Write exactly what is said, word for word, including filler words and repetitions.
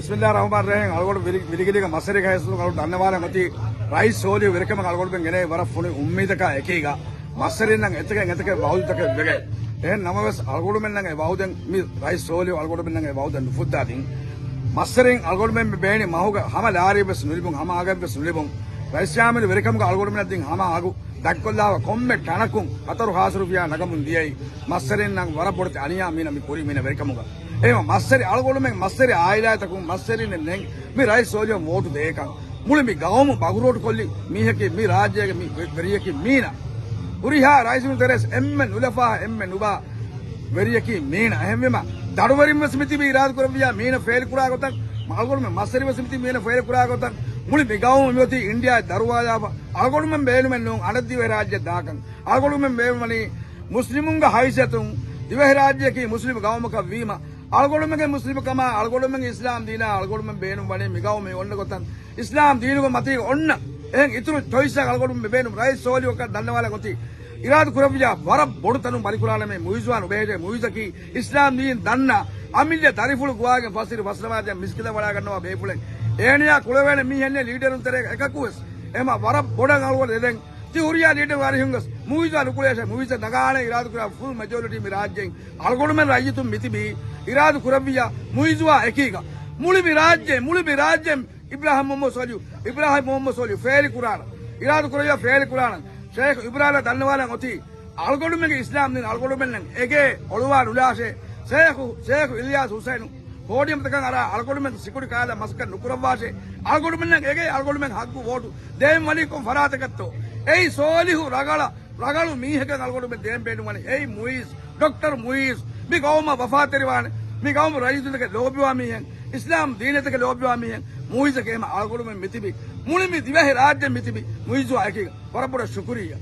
ބިސްމިއްލާހި ރަޙްމާނި ރަޙީމް. އަޅުގަނޑު ވިލި-، ވިލިގިލީގަ މަސްވެރިގަ ހެސްލުން އަޅު ދަންނަވާނެ އޮތީ ރައީސް ސޯލިހު ވެރިކަމަށް އަޅުގަނޑުމެން ގެނައި ވަރަށް ފުނި އުއްމީދަކާ އެކީގަ މަސްވެރިންނަށް އެތަކެއް އެތަކެއް ވައުދުތަކެއް ވެގެން. އެހެން ނަމަވެސް އަޅުގަނޑުމެންނަށް އެ ވައުދެއް މި ރައީސް ސޯލިހު އަޅުގަނޑުމެންނަށް އެ ވައުދެއް ނުފުއްދާ ދިން. މަސްވެރިން އަޅުގަނޑުމެން ބޭނި މަހުގަ ހަމަ ލާރިއެއްވެސް ނުލިބުން، ހަމަ އަގެއްވެސް ނުލިބުން. ރައީސް ޔާމީނު ވެރިކަމުގަ އަޅުގަނޑުމެންނަށް ދިން ހަމަ އަގު ދަތްކޮށްލާފަ ކޮންމެ ޓަނަކުން ހަތަރު ހާސް ރުފިޔާ ނަގަމުން ދިޔައީ މަސްވެރިންނަށް ވަރަށް ބޮޑެތި އަނިޔާ މީނަ މި ކުރީ މީނަ ވެރިކަމުގަ. އެހެން މަސްވެރި އަޅުގަނޑުމެން މަސްވެރި އާއިލާތަކުން މަސްވެރިން ނެން މި ރައީސް ސޯލިހަށް ވޯޓު ދޭކަން މުޅި މި ގައުމު ބަޣުރޯޓު ކޮށްލި މީހަކީ މި ރާއްޖޭގެ މި ވެ-، ވެރިޔަކީ މީނަ. ހުރިހާ ރައީސުން ތެރޭސް އެންމެ ނުލަފާ އެންމެ ނުބާ ވެރިޔަކީ މީނަ. އެހެންވީމަ ދަރުވެރިން ވެސް މިތިބީ އިރާދަ ކުރެއްވިޔާ މީނަ ފެއިލް ކުރާ ގޮތަށް، އަޅުގަނޑުމެން މަސްވެރި ވެސް މިތިބީ މީނަ ފެއިލް ކުރާ ގޮތަށް، މުޅި މި ގައުމު މިއޮތީ އިންޑިޔާ ދަރުވާލާފަ އަޅުގަނޑުމެން ބޭނުމެއް ނޫން އަނެއް ދިވެހިރާއްޖެ ދާކަން. އަޅުގަނޑުމެން ބޭނުމަނީ މުސްލިމުންގެ ހައިސިއްޔަތުން ދިވެހިރާއްޖެއަކީ މުސްލިމު ގައުމަކަށް ވީމަ، އަޅުގަނޑުމެންގެ މުސްލިމުކަމާ، އަޅުގަނޑުމެންގެ އިސްލާމް ދީނާ އަޅުގަނޑުމެން ބޭނުން ވަނީ މިގައުމީ އޮންނަ ގޮތަށް އިސްލާމް ދީނުގެ މަތީގަ އޮންނަ އެހެން އިތުރު ޗޮއިސްއެއް އަޅުގަނޑުމެން ބޭނުން. ރައީސް ސޯލިހު އަކަށް ދަންނަވާލަން އޮތީ އިރާދަ ކުރެއްވިޔާ ވަރަށް ބޮޑު ތަނުން ބަލިކުރާނަމޭ މުއިއްޒުއާ ނުބެހޭ. މުއިއްޒަކީ އިސްލާމް ދީން ދަންނަ އަމިއްލަ ދަރިފުޅު ގޮވާގެން ފަސްއިރު ފަސްނަމާދަށް މިސްކިތަށް ވަޑާގަންނަވާ ބޭފުޅެއް. އޭނަޔާ ކުޅެވޭނެ މީހެއް ނެތް ލީޑަރުން ތެރޭގަ އެކަކުވެސް. އެހެންވީމަ ވަރަށް ބޮޑަށް އަޅުގަނޑު ދެދެން ތި ހުރިހާ ލީޑަރު އަރިހުން ގޮސް މުއިއްޒުއާ ނުކުޅޭށޭ. މުއިއްޒަށް ނަގާނެ އިރާދަ ކުރާ ފުލް މެޖޯރިޓީ މި ރާއްޖެއިން އަޅުގަނޑުމެން ރައްޔިތުން މިތިބީ އިރާދަ ކުރެއްވިއްޔާ މުއިއްޒުއާ އެކީގަ. މުޅި މި ރާއްޖެ، މުޅި މި ރާއްޖެ އިބްރާހިމް މުހައްމަދު ސޯލިހު، އިބްރާހިމް މުހައްމަދު ސޯލިހު ފޭލި ކުރާނަ، އިރާދަ ކުރެއްވިއްޔާ ފޭލި ކުރާނަ. ޝޭޚް އިބްރާހިމް ދަންނަވާލަން އޮތީ އަޅުގަނޑުމެންގެ އިސްލާމް ދީން އަޅުގަނޑުމެންނަށް އެގޭ އޮޅުވާ ނުލާށޭ. ޝޭޚު، ޝޭޚު އިލްޔާސް ހުސައިނު ޕޯޑިއަމްތަކަށް އަރާ އަޅުގަނޑުމެން ސިކުނޑި ކާލަ މަސައްކަތް ނުކުރައްވާށޭ. އަޅުގަނޑުމެންނަށް އެގޭ އަޅުގަނޑުމެން ހައްގު ވޯޓު ދޭން ވަނީ ކޮން ފަރާތަކަށްތޯ؟ އެއީ ސޯލިހު ރަގަޅަށް، ރަގަޅު މީހަކަށް އަޅުގަނޑުމެން ދޭން ބޭނުންވަނީ. އެއީ މުއިއްޒު، ޑޮކްޓަރު މުއިއްޒު. މި ގައުމަށް ވަފާތެރިވާނެ، މި ގައުމު ރައްޔިތުންތަކެއް ލޯބިވާ މީހެއް، އިސްލާމް ދީންތަކެއް ލޯބިވާ މީހެއް މުއިއްޒަކީ. އެހެންވީމަ އަޅުގަނޑުމެން މިތިބީ، މުޅި މި ދިވެހި ރާއްޖެ މިތިބީ މުއިއްޒުއާ އެކީގަ. ވަރަށް ބޮޑަށް ޝުކުރިއްޔާ.